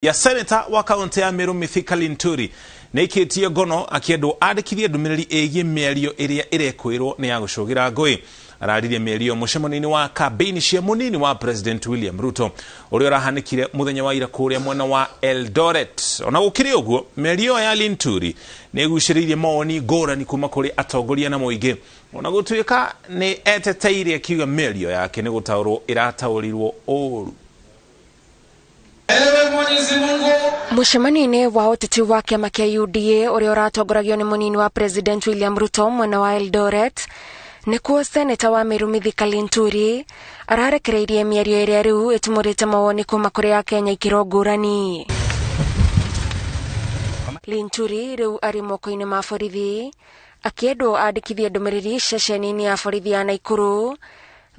Ya seneta wa kaunti ya Meru Mithika Linturi nä ikä ngono akĩendwo andĩkithie ndũmĩrĩri ĩgiĩ mĩario ĩrĩa ĩrekwĩrwo nĩ ya gũcũgĩra ngũĩ. Araririe mĩario mũcemanio-inĩ wa kambĩini cia mũnini wa President William Ruto ũrĩa ũrahanĩkire mũthenya wa ira kũrĩa mwena wa Eldoret. Ona gũkĩrĩ ũguo, mĩario ya Linturi nĩ ĩgucĩrĩirie mawoni ngũrani kuma kũrĩ atongoria na mũingĩ, ona gũtuĩka nĩ eteteire akiuga mĩario yake nĩ gũtaũrwo ĩrataũrirwo ũru. Ewe Mwenyezi Mungu. Mũcemanio-inĩ wa ũteti wa kĩama kĩa UDA ũrĩa ũratongoragio nĩ mũnini wa President William Ruto mwena wa Eldoret, nĩkuo seneta wa Meru Mithika Linturi ararekereirie mĩario ĩrĩa rĩu ĩtumũrĩte mawoni kuma kũrĩ Akenya ikĩro ngũrani. Linturi rĩu arĩ moko-inĩ ma borithi akĩendwo andĩkithie ndũmĩrĩri ceceni-inĩ ya borithi ya Naikuru,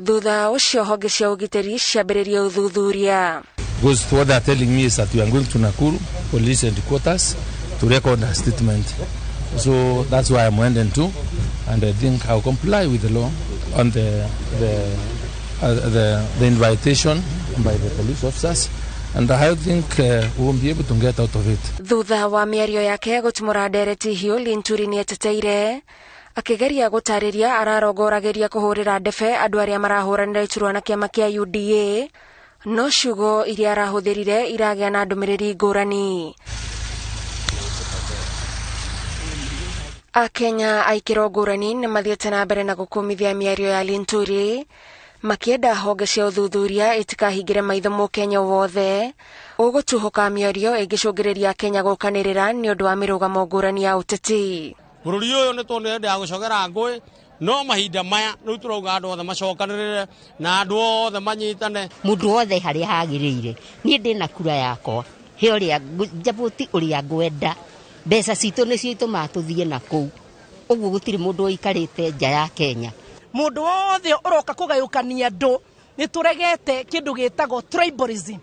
thutha ũcio honge cia ũgitĩri ciambĩrĩrie ũthuthuria. Because what they are telling me is that we are going to Nakuru police headquarters to record a statement. So that's why I'm wending to, and I think I'll comply with the law on the invitation by the police officers, and I think we won't be able to get out of it. Thutha wa mĩario yake gũtumũra ndereti hiũ, Linturi nĩeteteire akĩgeria gũtarĩria ararongoragĩria kũhũrĩra ndebe andũ arĩa marahũranĩra iturwa na kĩama kĩa UDA, no ciugo iria arahũthĩrire iragĩa na ndũmĩrĩri ngũrani. Akenya a ikĩro ngũrani nĩ mathiĩte na mbere na gũkũmithia mĩario ya Linturi makĩenda honge cia ũthuthuria itikahingĩre maitho mũkenya wothe ũgũtuhũka mĩario ĩngĩcũngĩrĩria Kenya gũkanĩrĩra nĩ ũndũ wa mĩrũgamo ngũrani ya ũteti. Bũrũri ũyũ nĩ tondũ nĩendaga gũcogera ngũĩ, no mahinda maya rĩu tũrauga andũ othe macokanĩrĩre na andũ othe manyitane. Mũndũ wothe harĩa hagĩrĩire, niĩ ndĩna kura yakwa, he ũrĩa njabũti ũrĩa ngwenda, mbeca citũ nĩcio itũmaga tũthiĩ na kũu, ũguo gũtirĩ mũndũ ũikarĩte nja ya Kenya. Mũndũ wothe ũroka kũgayũkania andũ, nĩ tũregete kĩndũ gĩtagwo tribalism,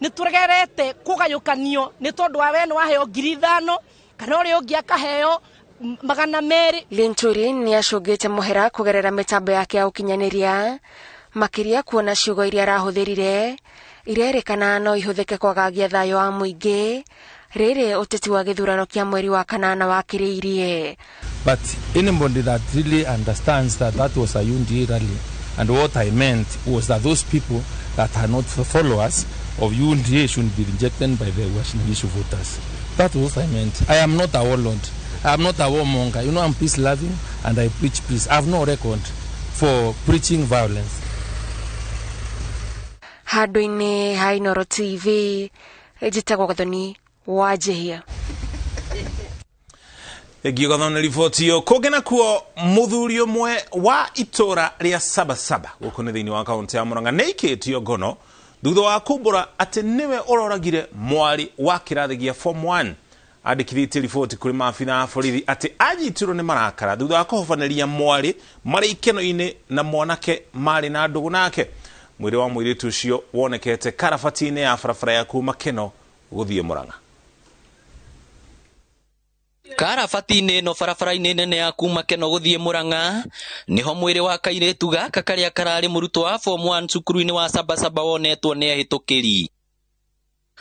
nĩ tũregerete kũgayũkanio nĩ tondũ wa we nĩ waheo 5,000 kana ũrĩa ũngĩ akaheo 200. Linturi nĩ acũngĩte mũhera kũgerera mĩtambo yake ya ũkinyanĩria, makĩria kuona ciugo iria arahũthĩrire irerĩkana no ihũthĩke kwagagia thayũ wa mũingĩ rĩrĩ ũteti wa gĩthurano kĩa mweri wa kanana wakĩrĩirie. But anybody that really understands that that was a UDA rally, and what I meant was that those people that are not followers of UDA shouldn't be rejected by the Uasin Gishu voters. That was what I meant. I am not a warlord. I am not a warmonger. You know, I'm peace loving and I preach peace. I have no record for preaching violence. Handũ-inĩ ha Inooro TV, njĩtagwo Gathoni wa Njihia. Thengiũ Gathoni riboti ĩyo. Kũngĩ nakuo, mũthuri ũmwe wa itũra rĩa Sabasaba gũkũ nĩ thĩinĩ wa kaunti ya Murang'a nĩ aikĩtio ngono thutha wa kumbũra atĩ nĩwe ũroragire mwarĩ wa kĩrathi gĩa form 1. Andĩkithĩtie riboti kũrĩ maabitha a borithi atĩ anyitirwo nĩ marakara thutha wa kũhobanĩria mwarĩ marĩ ikeno-inĩ na mwanake marĩ na ndũgũ nake. Mwĩrĩ wa mũirĩtu ũcio wonekete karabati-inĩ ya barabara ya kuma Keno gũthiĩ Murang'a. Karabati-inĩ ĩno barabara-inĩ nene ya kuma Keno gũthiĩ Murang'a nĩho mwĩrĩ wa kairĩtu gaka karĩa kararĩ mũrutwo wa form 1 cukuru-inĩ wa Sabasaba wonetwo nĩ ahĩtũkĩri.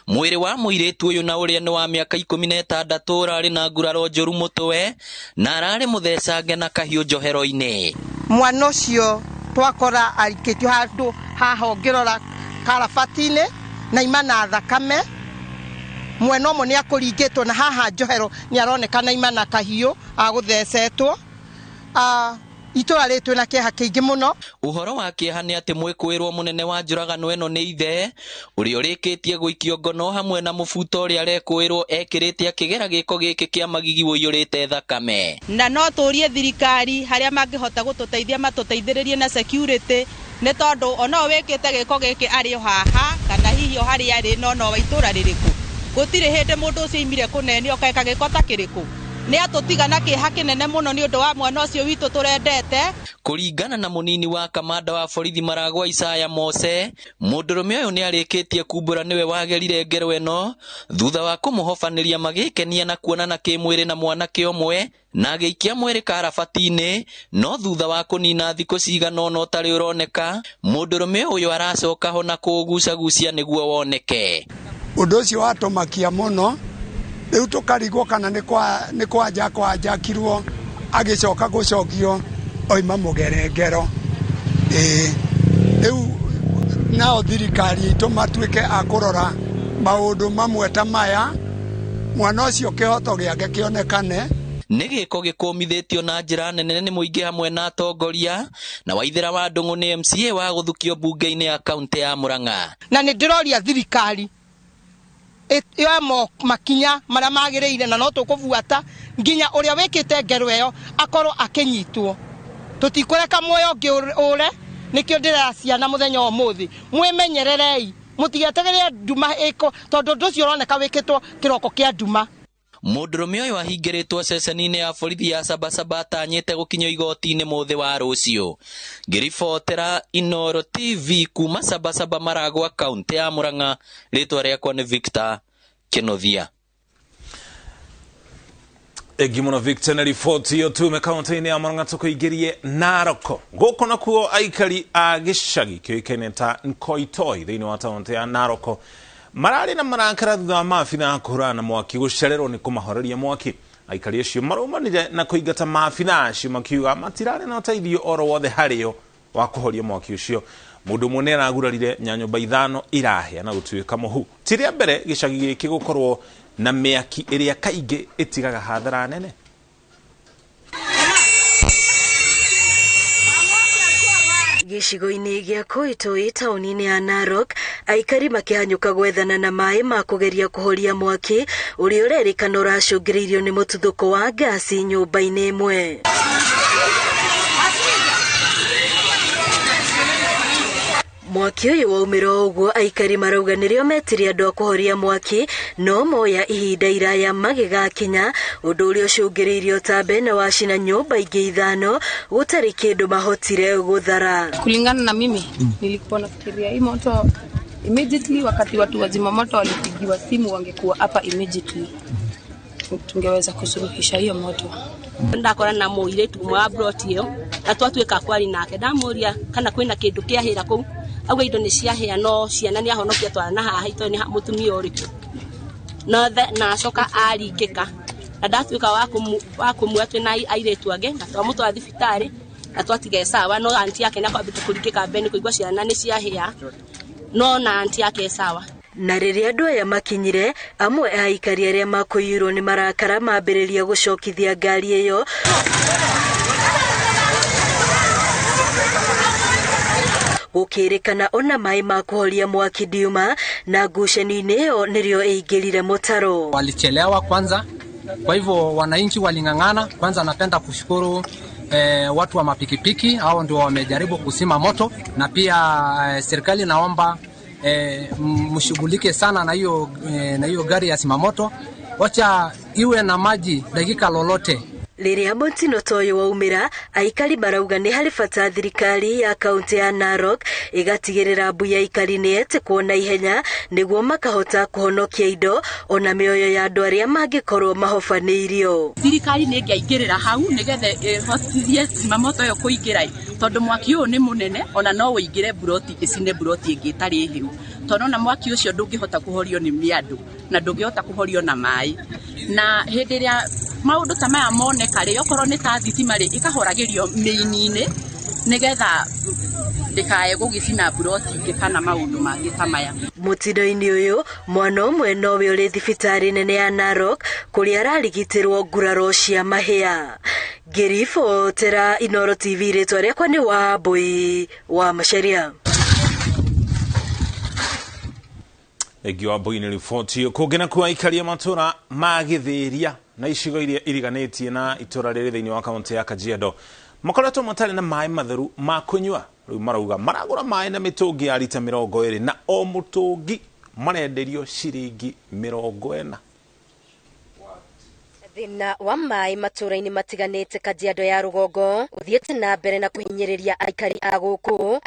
Mwĩrĩ wa mũirĩtu ũyũ na ũrĩa nĩ wa mĩaka 16 ũrarĩ na nguraro njũru mũtwe na ararĩ mũthecange na kahiũ njohero-inĩ. Mwana ũcio twakora aikĩtio handũ haha ũngĩrora karabati-inĩ na ima na thakame, mwena ũmwe nĩ akũringĩtwo na haha njohero nĩ aronekana ima na kahiũ agũthecetwo. Itũra rĩtũ na kĩeha kĩingĩ mũno. Ũhoro wa kĩeha nĩ atĩ mwĩkũĩrwo mũnene wa njũragano ĩno nĩ ithe ũrĩa ũrĩkĩtie gũikio ngono hamwe na mũbuto ũrĩa arekũĩrwo ekĩrĩte akĩgera gĩko gĩkĩ kĩa magigi ũiyũrĩte thakame. Na no tũrie thirikari harĩa mangĩhota gũtũteithia matũteithĩrĩrie na security, nĩ tondũ ona ũyũ wĩkĩte gĩko gĩkĩ arĩ o haha kana hihi o harĩa arĩ no no wa itũra rĩrĩkũ. Gũtirĩ hĩndĩ mũndũ ũcio oimire kũnene ũkeka gĩko ta kĩrĩkũ. Nĩ atũtiga na kĩeha kĩnene mũno nĩ ũndũ wa mwana ũcio witũ tũrendete. Kũringana na mũnini wa kamanda wa borithi Maragwa Isaya Mose, mũndũrũme ũyũ nĩ arĩkĩtie kumbũra nĩwe wagerire ngero ĩno thutha wa kũmũhobanĩria magĩkenia na kuonana kĩmwĩrĩ na mwanake ũmwe na agĩikia mwĩrĩ karabati-inĩ, no thutha wa kũnina thikũ cigana ũna ũtarĩ ũroneka, mũndũrũme ũyũ aracoka ho na kũũgucagucia nĩguo woneke. Ũndũ ũcio watũmakia mũno. Rĩu tũkarigwo kana nĩ kwanja kwanjakirwo agĩcoka gũcokio oima mũgerengero. Rĩu nao thirikari itũ matuĩke a kũrora maũndũ mamwe ta maya, mwana ũcio kĩhoto gĩake kĩonekane. Nĩ gĩko gĩkũmithĩtio na njĩra nene nĩ mũingĩ hamwe na atongoria na Waithĩra wa Ndung'u nĩ MCA wa gũthukio mbunge-inĩ ya kaunti ya Murang'a. Na nĩ ndĩroria thirikari yoe makinya marĩa magĩrĩire, na no tũkũbuata nginya ũrĩa wĩkĩte ngero ĩyo akorwo akĩnyitwo. Tũtikũreka muoyo ũngĩ ũre, nĩkĩo ndĩrera ciana mũthenya wa ũmũthĩ, mwĩmenyererei mũtigetegerie nduma ĩko, tondũ ũndũ ũcio ũroneka wĩkĩtwo kĩroko kĩa nduma. Mũndũrũme ũyũ ahingĩrĩtwo ceceni-inĩ ya borithi ya Sabasaba atanyĩte gũkinyio igoti-inĩ mũthĩ wa rũciũ. Ngĩribotera Inooro TV kuma Sabasaba Maragwa, kaunti ya Murang'a, rĩtwa rĩakwa nĩ Victor Kĩnuthia. Egi mũno Victor na riboti ĩyo. Tume kaunti-inĩ ya Murang'a tũkũingĩrie Narok. Gũkũ nakuo aikari a gĩcagi kĩũĩkaine ta Nkoitoi thĩinĩ wa taũnti ya Narok mararĩ na marakara thutha wa maabitha kũhũrana na mwaki gũcererwo nĩ kũmahoreria mwaki. Aikari acio maraumanire na kũingata maabitha acio makiuga matirarĩ na ũteithio oro wothe harĩo wa kũhoria mwaki ũcio. Mũndũ ũmwe nĩ aragurarire nya nyũmba 5 irahĩa na gũtuĩka mũhu. Ti rĩa mbere gĩcagi gĩkĩ gũkorwo na mĩaki ĩrĩa kaingĩ ĩtigaga hathara nene. Gĩcigo-inĩ gĩa Koitoi taũni-inĩ ya Narok, aikari makĩhanyũka gwethana na maĩ ma kũgeria kũhoria mwaki ũrĩa ũrerĩkana ũracũngĩrĩirio nĩ mũtuthũko wa ngasi nyũmba-inĩ ĩmwe. Mwaki ũyũ waumĩra o ũguo, aikari marauga nĩrĩo metirie andũ a kũhoria mwaki no moya ihinda iraya magĩgakinya, ũndũ ũrĩa ũcũngĩrĩirie ũtambe na wacina nyũmba ingĩ 5 gũtarĩ kĩndũ mahotire gũthara. Kulingana na mimi, nilikuwa nafikiria hii moto immediately, wakati watu wazima moto walipigiwa simu wangekuwa hapa immediately, tungeweza kusuluhisha hiyo moto. Ndakora na mũirĩtu ũmwe wa plot ĩyo na twatuĩka kwari nake, ndamũria kana kwĩna kĩndũ kĩahĩra kũu, auga indo nĩ ciahĩa no ciana nĩ ahonokia twara na haha itoĩ nĩ mũtumia ũrĩkũ, no na acoka aringĩka na ndatuĩka wa kũmua twĩna airĩtu angĩ na twamũtwara thibitarĩ na twatiga sawa, no anti yake nĩ akwambĩte kũringĩka mbere nĩ kũigua ciana nĩ ciahĩa, no na anti yake sawa. Na rĩrĩa andũ aya makinyire, amwe a aikari arĩa makũiyũirwo nĩ marakara mambĩrĩria gũcokithia ngari ĩyo gũkĩrĩkana ona maĩ ma kũhoria mwaki ndiuma, na ngucanio-inĩ ĩyo nĩrĩo ĩingĩrire mũtaro. Walichelewa kwanza, kwa hivyo wananchi waling'ang'ana. Kwanza napenda kushukuru watu wa mapikipiki, hao ndio wamejaribu kuzima moto, na pia serikali naomba mshughulike sana na hiyo gari ya zimamoto, wacha iwe na maji dakika lolote. Rĩrĩa mũtino ta ũyũ waumĩra, aikari marauga nĩ harĩ bata thirikari ya kaunti ya Narok ĩgatigĩrĩra mbu ya aikari nĩ yetĩkwo na ihenya nĩguo makahota kũhonokia indo ona mĩoyo ya andũ arĩa mangĩkorwo mahobanĩirio. Thirikari nĩ ĩngĩaingĩrĩra hau nĩgetha ĩhotithie zimamoto ĩyo kũingĩra, tondũ mwaki ũyũ nĩ mũnene ona no ũingĩre mburoti ĩcine mburoti ĩngĩ ĩtarĩ hĩu, tondũ ona mwaki ũcio ndũngĩhota kũhorio nĩ andũ na ndũngĩhota kũhorio na maĩ. Na hĩndĩ ĩrĩa maũndũ ta maya moneka rĩ, okorwo nĩ ta thitima rĩ, ĩkahoragĩrio mĩini-inĩ nĩgetha ndĩkae gũgĩcina mburoti ingĩ kana maũndũ mangĩ ta maya. Mũtino-inĩ ũyũ, mwana ũmwe nowe ũrĩ thibitarĩ nene ya Narok kũrĩa ararigitĩrwo nguraro cia mahĩa. Ngĩribotera Inooro TV, rĩtwa rĩakwa nĩ Wambui wa Macharia. Egi Wambui nĩ riboti ĩyo. Kũngĩ nakuo aikari a matũra ma Gĩthĩria na icigo iria iriganĩtie na itũra rĩrĩ thĩinĩ wa kaunti ya Kajiado makoretwo matarĩ na maĩ matheru ma kũnyua. Rĩu marauga maragũra maĩ na mĩtũngi ya rita 20 na o mũtũngi marenderio ciringi 40. Thĩna wa maĩ matũra-inĩ matiganĩte Kajiado ya rũgongo ũthiĩte na mbere na kũhinyĩrĩria aikari a gũkũ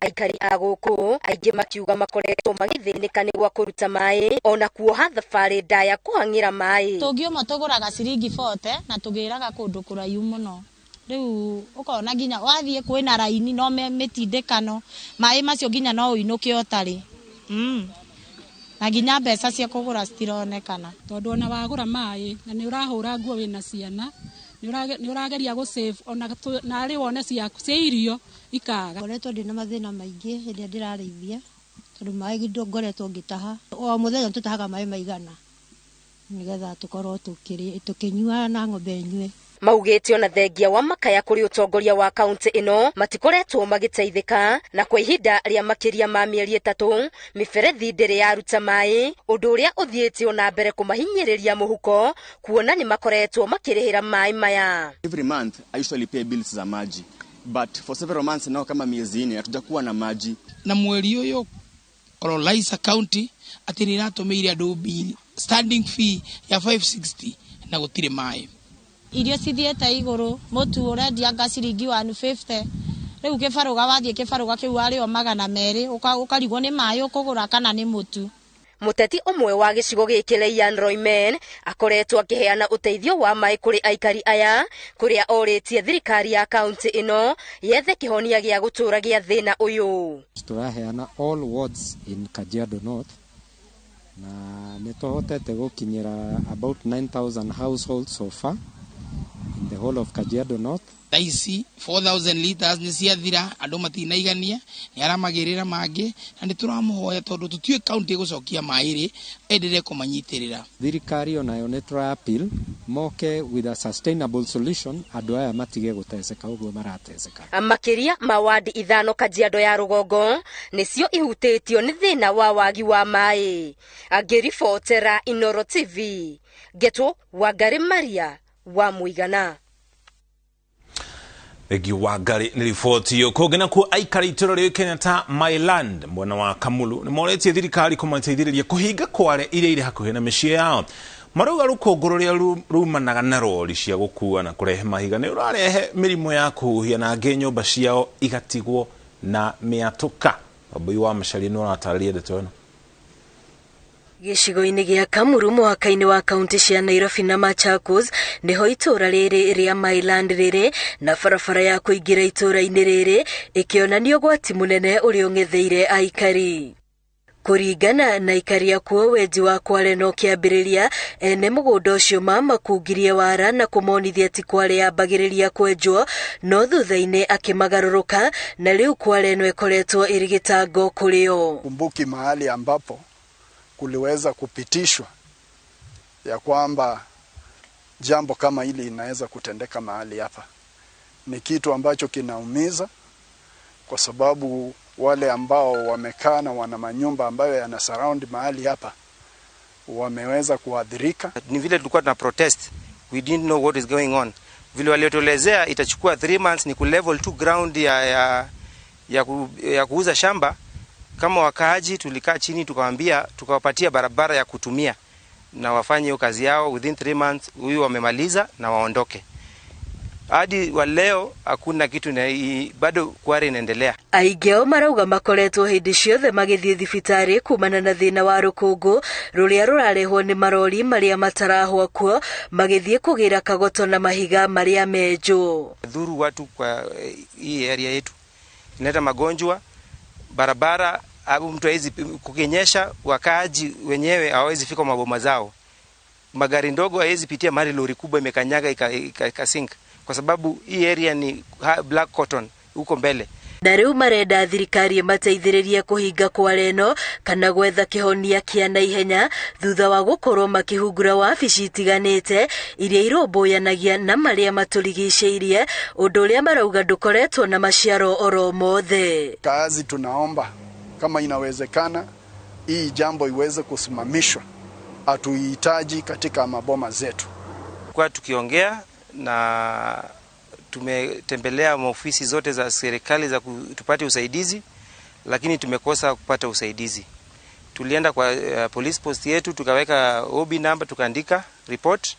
aingĩ makiuga makoretwo magĩthĩnĩka nĩ gwa kũruta maĩ ona kuoha thabarĩ ndaya kũhang'ĩra maĩ. Tũngi ũmwe tũgũraga ciringi 40 na tũgĩraga kũndũ kũraihu mũno, rĩu ũkona nginya wathiĩ kwĩna raini no mĩtindĩkano maĩ macio nginya no ũinũke ũtarĩ. Na nginya mbeca cia kũgũra citironekana. Tondũ ona wagũra maĩ na nĩ ũrahũra nguo wĩna ciana, nĩ ũrageria gũ save ona narĩ wone cia irio ikaga. Ngoretwo ndĩna mathĩna maingĩ hĩndĩ ĩrĩa ndĩrarĩithia, tondũ maĩ ngoretwo ngĩtaha o mũthenya, tũtahaga maĩ maigana nĩgetha tũkorwo tũkĩnyua na ng'ombe ĩnyue. Maugĩte ona thengia wa makaya kũrĩ ũtongoria wa kaunti ĩno matikoretwo magĩteithĩka, na kwa ihinda rĩa makĩria ma mĩeri 3 mĩberethi ndĩrĩ yaruta maĩ, ũndũ ũrĩa ũthiĩte ona mbere kũmahinyĩrĩria mũhuko kuona nĩ makoretwo makĩrĩhĩra maĩ maya. Every month I usually pay bills za maji, but for several months now kama miezi 4 hatujakuwa na maji. Na mweri ũyũ Ololaisa County atĩ nĩ ĩratũmĩire andũ bill standing fee ya 560 na gũtirĩ maĩ. Irio cithiĩte igũrũ, mũtu ũrendia ciringi 150, rĩu kĩbarũga wathiĩ kĩbarũga kĩu arĩ o 200, ũkarigwo nĩ maĩ ũkũgũra kana nĩ mũtu. Mũteti ũmwe wa gĩcigo gĩkĩ Leian Roimen akoretwo akĩheana ũteithio wa maĩ kũrĩ aikari aya, kũrĩa orĩtie thirikari ya kaunti ĩno yethe kĩhonia gĩa gũtũũra gĩa thĩna ũyũ. Tũraheana all wards in Kajiado North na nĩ tũhotete gũkinyĩra about 9,000 households so far in the whole of Kajiado North. Thaa ici 4,000 liters nĩ ciathira, andũ matinaigania, nĩ aramagĩrĩra mangĩ, na nĩ tũramũhoya tondũ tũtiũĩ kaunti ĩgũcokia maĩ rĩ, endelee kũmanyitĩrĩra. Thirikari onayo nĩ tũra appeal moke with a sustainable solution, andũ aya matige gũteceka ũguo marateceka. Makĩria ma wadi 5 Kajiado ya rũgongo nĩcio ihutĩtio nĩ thĩna wa wagi wa maĩ. Angĩribotera Inoro TV, Ngetwo Wangari Maria wa Mũigana. Thengio Wangari nĩ riboti ĩyo. Kũngĩ nakuo aikari itũra rĩu Kenya ta Myland mwena wa Kamulu nĩ morĩtie thirikari kũmateithĩrĩria kũhinga kware iria irĩ hakuhĩ na mĩciĩ yao. Marauga rũkũngũ rũrĩa rumanaga na rori cia gũkua na kũrehe mahiga nĩ ũrarehe mĩrimũ ya kũhuhia na angĩ nyũmba ciao igatigwo na mĩatũka. Wambui wa Macharia nĩ ũratarĩria ndeto ĩno. Gĩcigo-inĩ gĩa Kamuru mũhaka-inĩ wa kaunti cia Nairobi na Machakos nĩho itũra rĩrĩ rĩa Myland rĩrĩ na barabara ya kũingĩra itũra-inĩ rĩrĩ ĩkĩonania ũgwati mũnene ũrĩa ũng'etheire aikari. Kũringana na aikari akuo wenji wa kware no kĩambĩrĩria, ene mũgũnda ũcio mamakungirie wara na kũmonithia ti kware yambagĩrĩria kwenjwo, no thutha-inĩ akĩmagarũrũka na rĩu kware ĩno ĩkoretwo ĩrĩ gĩtango kũrĩ o. Kumbuki mahali ambapo kuliweza kupitishwa ya kwamba jambo kama hili inaweza kutendeka mahali hapa. Ni kitu ambacho kinaumiza kwa sababu wale ambao wamekaa na wana manyumba ambayo yana surround mahali hapa wameweza kuadhirika. Ni vile tulikuwa tuna protest, we didn't know what is going on. Vile waliotuelezea itachukua 3 months ni ku level 2 ground ya kuuza shamba. Kama wakaaji tulikaa chini tukawaambia, tukawapatia barabara ya kutumia na wafanye hiyo kazi yao within 3 months, huyu wamemaliza na waondoke. Hadi wa leo hakuna kitu na bado kware inaendelea. Aingĩ ao marauga makoretwo hĩndĩ ciothe magĩthiĩ thibitarĩ kumana na thĩna wa rũkũngũ rũrĩa rũrarehwo nĩ marori marĩa matarahwa kuo magĩthiĩ kũgĩra kagoto na mahiga marĩa menjwo. Dhuru watu kwa hii area yetu inaleta magonjwa, barabara au mtu hawezi, kukinyesha wakaaji wenyewe hawawezi fika maboma zao. Magari ndogo hawezi pitia mahali lori kubwa imekanyaga ikasink, kwa sababu hii area ni black cotton huko mbele. Na rĩu marenda thirikari ĩmateithĩrĩrie kũhinga kware ĩno kana gwetha kĩhonia kĩa naihenya thutha wa gũkorwo makĩhungura wabici itiganĩte iria irũmbũyanagia na marĩa matũrigicĩirie, ũndũ ũrĩa marauga ndũkoretwo na maciaro oro mothe. Kazi tunaomba kama inawezekana hii jambo iweze kusimamishwa, hatuihitaji katika maboma zetu. Kwa tukiongea na tumetembelea maofisi zote za serikali za tupate usaidizi, lakini tumekosa kupata usaidizi. Tulienda kwa police post yetu tukaweka OB number tukaandika report,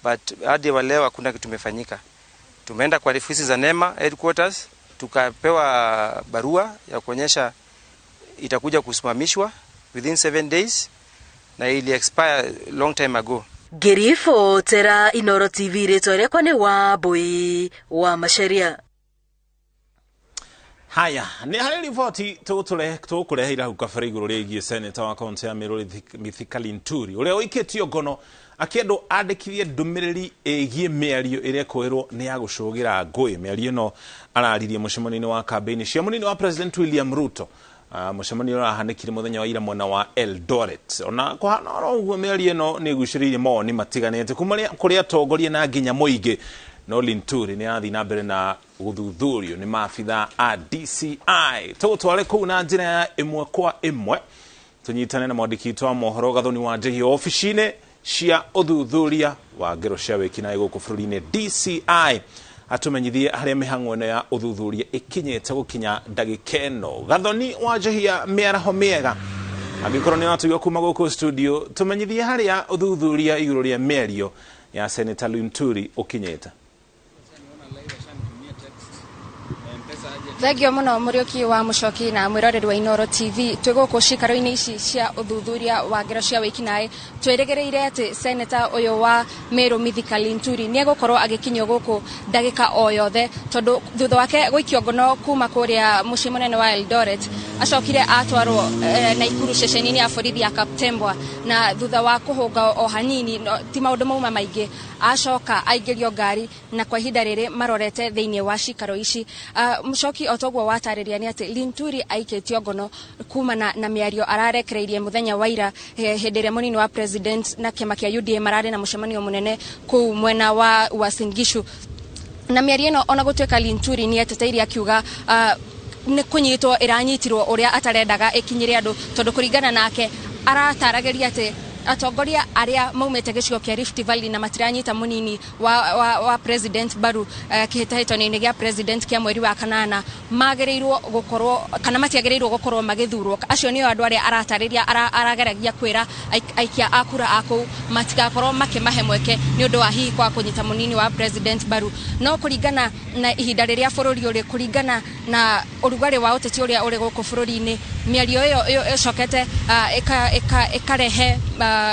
but hadi wa leo hakuna kitu tumefanyika. Tumeenda kwa ofisi za NEMA headquarters tukapewa barua ya kuonyesha itakuja kusimamishwa within 7 days na ili expire long time ago. Ngĩribotera Inoro TV rĩtwa rĩakwa nĩ Wambui wa Macharia. Haya, nĩ harĩ riboti tũgũkũreheire hau kabere igũrũ rĩgiĩ seneta wa kaũntĩ ya Meru Mithika Linturi ũrĩa ũikĩtio ngono akĩendwo andĩkithie ndũmĩrĩri ĩgiĩ mĩario ĩrĩa ĩkwĩrwo nĩ ya gũcũgĩra ngũĩ. Mĩario ĩno araririe mũcemanio-inĩ wa kambĩini cia mũnini wa President William Ruto. Mũcemanio ũrahanĩkire mũthenya wa ira mwena wa Eldoret. Ona kũhana oro ũguo mĩario ĩno nĩ ĩgucĩrĩirie mawoni matiganĩte kuma kũrĩ atongoria na nginya mũingĩ. No Linturi nĩ arathiĩ na mbere na gũthuthurio nĩ maabithaa a DCI. Tũgũtware kũu na njĩra ya ĩmwe kwa ĩmwe tũnyitane na mwandĩki witũ wa mohoro Gathoni wa Njĩhia obici-inĩ cia ũthuthuria wa ngero cia wĩkinaĩ gũkũ bũrũri-inĩ DCI atũmenyithie harĩa mĩhang'o ĩno ya ũthuthuria ĩkinyĩte gũkinya ndagĩka ĩno. Gathoni wa Njĩhia, mĩaraho mĩega. Angĩkorwo nĩ ũratũigua kuma gũkũ studio, tũmenyithie harĩa ũthuthuria igũrũ rĩa mĩario ya Senator Linturi ũkinyĩte. Thengio muno Muriuki wa Mucoki na mwiroreri wa Inooro TV. Twĩ gũkũ cikaro-inĩ ici cia ũthuthuria wa ngero cia wĩkinaĩ twĩrĩgĩrĩire atĩ seneta ũyũ wa Meru Mithika Linturi nĩ egũkorwo agĩkinyio gũkũ ndagĩka o yothe, tondũ thutha wake gũikio ngono kuma kũrĩa mũciĩ mũnene wa Eldoret acokire atwarwo Naikuru ceceni-inĩ ya borithi ya Kaptembwa, na thutha wa kũhũnga o hanini no, ti maũndũ mauma maingĩ acoka aingĩrio ngari na kwa ihinda rĩrĩ marorete thĩinĩ wa cikaro ici. Mucoki o toguo watarĩria nĩ atĩ Linturi aikĩtio ngono kumana na mĩario ararekereirie mũthenya wa ira hĩndĩ ĩrĩa mũnini wa president na kĩama kĩa UDA mararĩ na mũcemanio mũnene kũu mwena wa Uasin Gishu. Na mĩario ĩno ona gũtuĩka Linturi nĩ eteteirie akiuga nĩ kũnyitwo ĩranyitirwo ũrĩa atarendaga ĩkinyĩre andũ, tondũ kũringana nake arataragĩria atĩ atongoria arĩa maumĩte gĩcigo kĩa Rift Valley na matiranyita mũnini wa president mbaru kĩhĩtahĩtano-inĩ gĩa president kĩa mweri wa kanana magĩrĩirwo gũkorwo kana matiagĩrĩirwo gũkorwo magĩthurwo. Acio nĩo andũ arĩa aratarĩria arageragia kwĩra aikia a kura a kũu matigakorwo makĩmahe mweke nĩ ũndũ wa hihi kwa kũnyita mũnini wa president mbaru. No kũringana na ihinda rĩrĩa bũrũri ũrĩ, kũringana na ũrugarĩ wa ũteti ũrĩa ũrĩ gũkũ bũrũri-inĩ, mĩario ĩyo ĩcokete ĩkarehe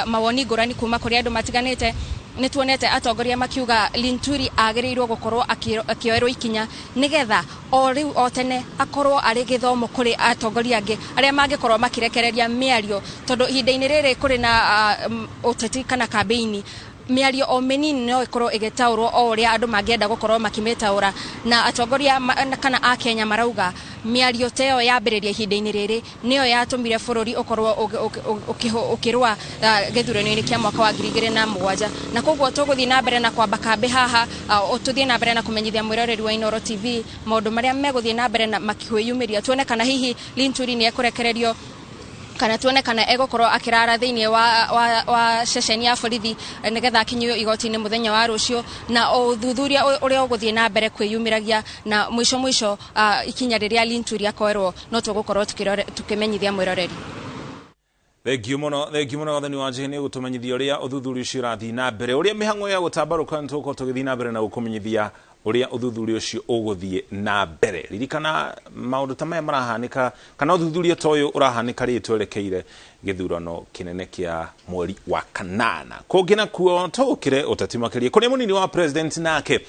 mawoni ngũrani kuma kũrĩ andũ matiganĩte. Nĩ tuonete atongoria makiuga Linturi agĩrĩirwo gũkorwo akĩoerwo ikinya nĩgetha o rĩu o tene akorwo arĩ gĩthomo kũrĩ atongoria angĩ arĩa mangĩkorwo makĩrekereria mĩario, tondũ ihinda-inĩ rĩrĩ kũrĩ na ũteti kana kambĩini mĩario o mĩnini no ĩkorwo ĩgĩtaũrwo o ũrĩa andũ mangĩenda gũkorwo makĩmĩtaũra, na atongoria kana a Kenya marauga mĩario ta ĩyo yambĩrĩria ihinda-inĩ rĩrĩ nĩyo yatũmire bũrũri ũkorwo ũkĩrũa gĩthurano-inĩ kĩa mwaka wa 2007. Na koguo tũgũthiĩ na mbere na kwamba kambĩ haha, tũthiĩ na mbere na kũmenyithia mwĩroreri wa Inooro TV maũndũ marĩa megũthiĩ na mbere na makĩyumĩria, tuone kana hihi Linturi nĩ ekũrekererio kana tuone kana egũkorwo akĩrara thĩinĩ wa ceceni ya borithi nĩgetha akinyio igoti-inĩ mũthenya wa rũciũ, na ũthuthuria ũrĩa ũgũthiĩ na mbere kwĩyumĩragia, na mũico mũico ikinya rĩrĩa Linturi akoerwo no tũgũkorwo tũkĩmenyithia mwĩroreri. Thengio mũno, thengio mũno Gathoni wa Njĩhĩ nĩ gũtũmenyithia ũrĩa ũthuthuria ũcio ũrathiĩ na mbere, ũrĩa mĩhang'o ya gũtambarũka nĩ tũgũkorwo tũgĩthiĩ na mbere na gũkũmenyithia ũrĩa ũthuthuria ũcio ũgũthiĩ na mbere. Ririkana maũndũ ta maya marahanĩka kana ũthuthuria ta ũyũ ũrahanĩka rĩrĩ twerekeire gĩthurano kĩnene kĩa mweri wa kanana. Kũngĩ nakuo tũgũkĩre ũteti makĩria kũrĩa mũnini wa president nake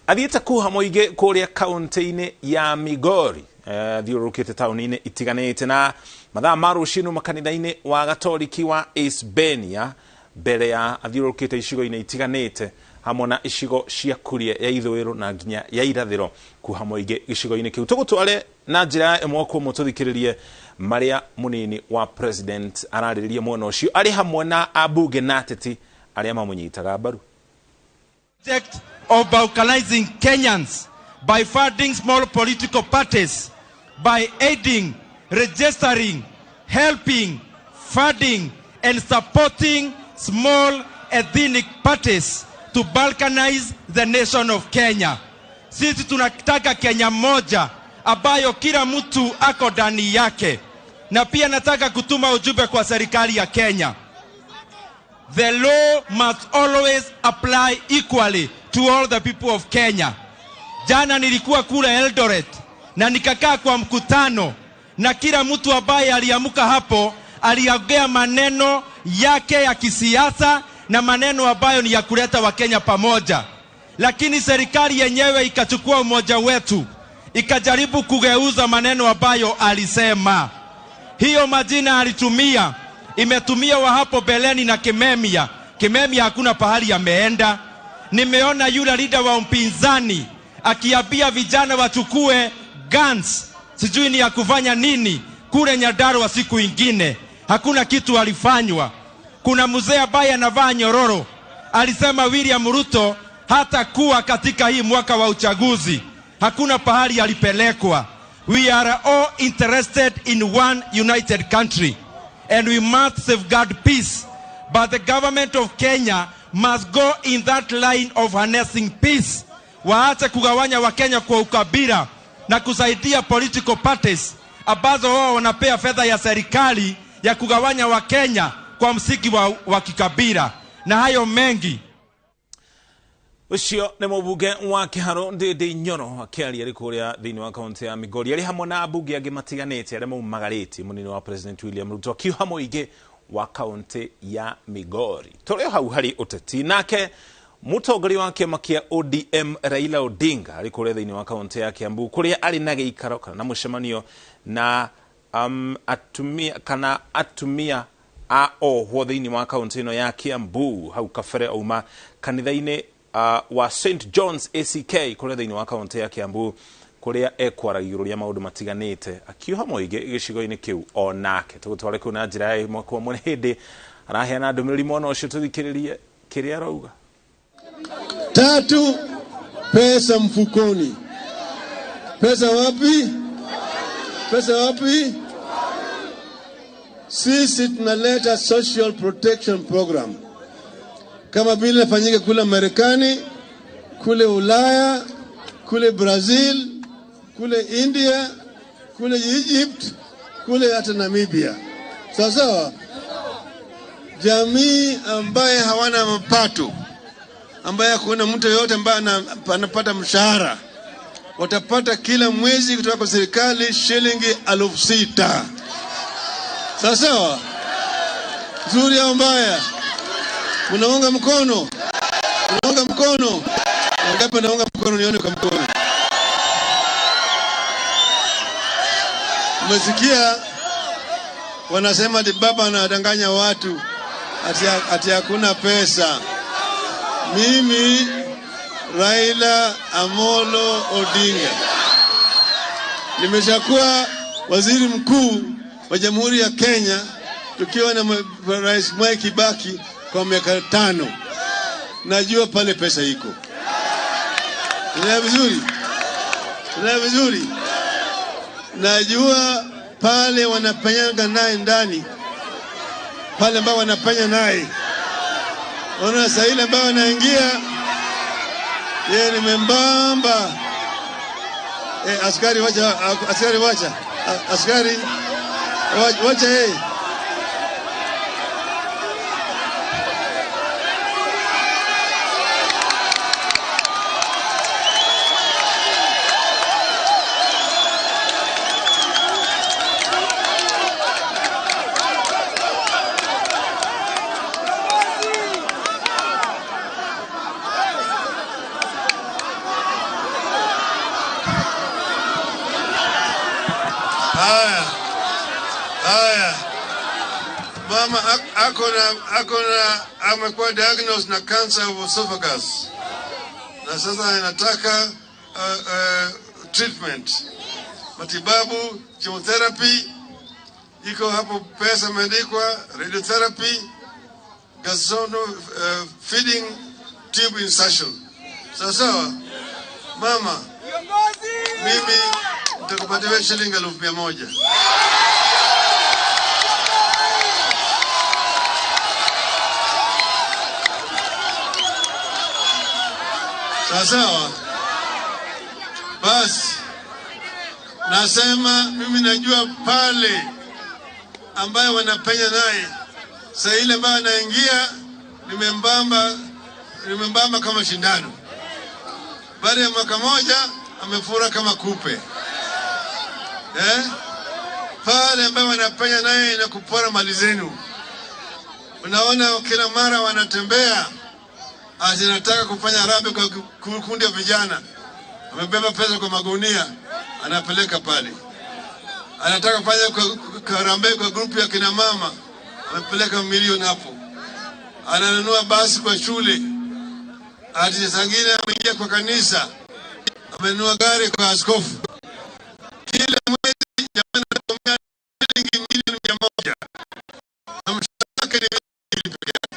athiĩte kuha mũingĩ kũrĩa kaũntĩ-inĩ ya Migori, thiũrũrũkĩte taũni-inĩ itiganĩte na mathaa ma rũcinĩ makanitha-inĩ wa Gatoriki wa Isbenia mbere ya athiũrũrũkĩte icigo-inĩ itiganĩte hamwe na icigo cia Kuria ya ithũĩro na nginya ya irathĩro kuha mũingĩ gĩcigo-inĩ kĩu. Tũgũtware na njĩra ĩmwe kwa ĩmwe tũthikĩrĩrie marĩa mũnini wa president ararĩrĩria mwena ũcio arĩ hamwe na ambunge na ateti arĩa mamũnyitaga mbaru. Project of balkanizing Kenyans by funding small political parties, by aiding, registering, helping, funding, and supporting small ethnic parties to balkanize the nation of Kenya. Sisi tunataka Kenya moja ambayo kila mtu ako ndani yake. Na pia nataka kutuma ujumbe kwa serikali ya Kenya. The law must always apply equally to all the people of Kenya. Jana nilikuwa kule Eldoret na nikakaa kwa mkutano na kila mtu ambaye aliamuka hapo aliongea maneno yake ya kisiasa na maneno ambayo ni ya kuleta Wakenya pamoja. Lakini serikali yenyewe ikachukua umoja wetu, ikajaribu kugeuza maneno ambayo alisema. Hiyo majina alitumia imetumia wa hapo beleni na Kimemia. Kimemia hakuna pahali ameenda. Nimeona yule leader wa mpinzani akiambia vijana wachukue guns, sijui ni ya kufanya nini kule Nyandarua siku ingine. Hakuna kitu alifanywa. Kuna mzee ambaye anavaa nyororo alisema William Ruto hatakuwa katika hii mwaka wa uchaguzi. Hakuna pahali alipelekwa. We are all interested in one united country and we must safeguard peace. But the government of Kenya must go in that line of harnessing peace. Waache kugawanya Wakenya kwa ukabila na kusaidia political parties ambazo wao wanapea fedha ya serikali ya kugawanya Wakenya kwa msingi wa kikabila na hayo mengi. Ucio nĩ mũmbunge wa Kĩharũ Ndindi Nyoro akĩaria arĩ kũrĩa thĩinĩ wa kaunti ya Migori arĩ hamwe na ambunge angĩ matiganĩte arĩa maumagarĩtie mũnini wa President William Ruto akiuha mũingĩ wa kaunti ya Migori. Tũrĩ o hau harĩ ũteti, nake mũtongoria wa kĩama kĩa ODM Raila Odinga arĩ kũrĩa thĩinĩ wa kaunti ya Kiambu kũrĩa arĩ na gĩikaro kana na mũcemanio na atumia kana atumia a ohwo thĩinĩ wa kaunti ĩno ya Kiambu hau kabere auma kanitha-inĩ wa St John's ACK kũrĩa thĩinĩ wa kaunti ya Kiambu kũrĩa ekwaragia igũrũ rĩa maũndũ matiganĩte akiuha mũingĩ gĩcigo-inĩ kĩu onake. Tũgũtware kũu na njĩra ya ĩmwe kwa ĩmwe hĩndĩ araheana ndũmĩrĩri mwana ũcio, tũthikĩrĩrie kĩrĩa arauga. Tatu, pesa mfukoni. Pesa wapi? Pesa wapi? Sisi tunaleta social protection program kama vile inafanyika kule Marekani, kule Ulaya, kule Brazil, kule India, kule Egypt, kule hata Namibia. Sawa sawa? Jamii ambaye hawana mapato, ambaye hakuna mtu yoyote ambaye anapata mshahara, watapata kila mwezi kutoka kwa serikali shilingi 6,000. Sawa sawa? Nzuri au mbaya? Mnaunga mkono? Mnaunga mkono? Wangapi wanaunga mkono? Nione kwa mkono. Umesikia wanasema ati baba anadanganya watu ati hakuna pesa. Mimi Raila Amolo Odinga nimeshakuwa waziri mkuu wa Jamhuri ya Kenya tukiwa na Rais Mwai Kibaki kwa miaka 5. Najua pale pesa iko. Unaelewa vizuri? Unaelewa vizuri? Najua pale wanapenya naye ndani. Pale ambao wanapenya naye. Ona saa ile ambao wanaingia, yeye ni membamba. Askari wacha, askari wacha. Askari wacha yeye. Haya. Mama akona amekuwa diagnosed na cancer of esophagus. Na sasa anataka treatment. Matibabu, chemotherapy, iko hapo pesa imeandikwa, radiotherapy, gasono feeding tube insertion. Sawa sawa? Mama, mimi nitakupatia shilingi 1,100. Sawa sawa? Basi nasema mimi najua pale ambaye wanapenya naye. Saa ile ambayo anaingia nimembamba kama shindano. Baada ya mwaka moja amefura kama kupe. Pale ambayo wanapenya naye na kupora mali zenu. Unaona kila mara wanatembea azinataka kufanya harambee kwa kundi ya vijana. Amebeba pesa kwa magunia. anapeleka pale. Anataka kufanya harambee kwa grupu ya kina mama, amepeleka milioni hapo. Ananunua basi kwa shule, ati saa ingine ameingia kwa kanisa, amenunua gari kwa askofu. Kila mwezi jamani, anatumia shilingi milioni 100 na mshahara wake ni milioni peke yake.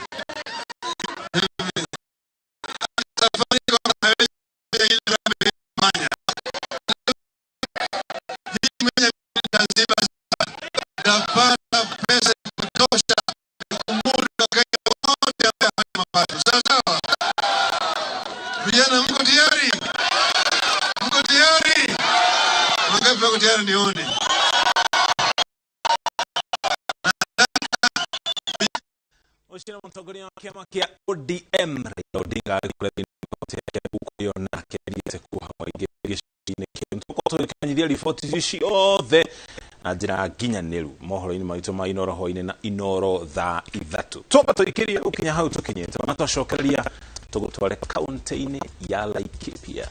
Safaricom hawezi ile harambee fanya hii mwenye Zanzibar tapata pesa ya kutosha kumudu Wakenya wote ambao hawana mapato. Sawa sawa, vijana, mko tayari? Mko tayari? Wangapi wako tayari? Nione. Ũcio nĩ mũtongoria wa kĩama kĩa ODM Raila Odinga arĩ kũrĩa thĩinĩ wa kaunti ya Kiambu kũrĩa onake athiĩte kuoha mũingĩ gĩcigo-inĩ kĩu. Tũgũkorwo tũgĩkinyithia riboti ici ciothe na njĩra nginyanĩru mohoro-inĩ maitũ ma Inoro hwaĩ-inĩ na Inoro thaa 3. Twamba tũikĩrie gũkinya hau tũkinyĩte ona twacokereria tũgũtware kaunti-inĩ ya Laikipia.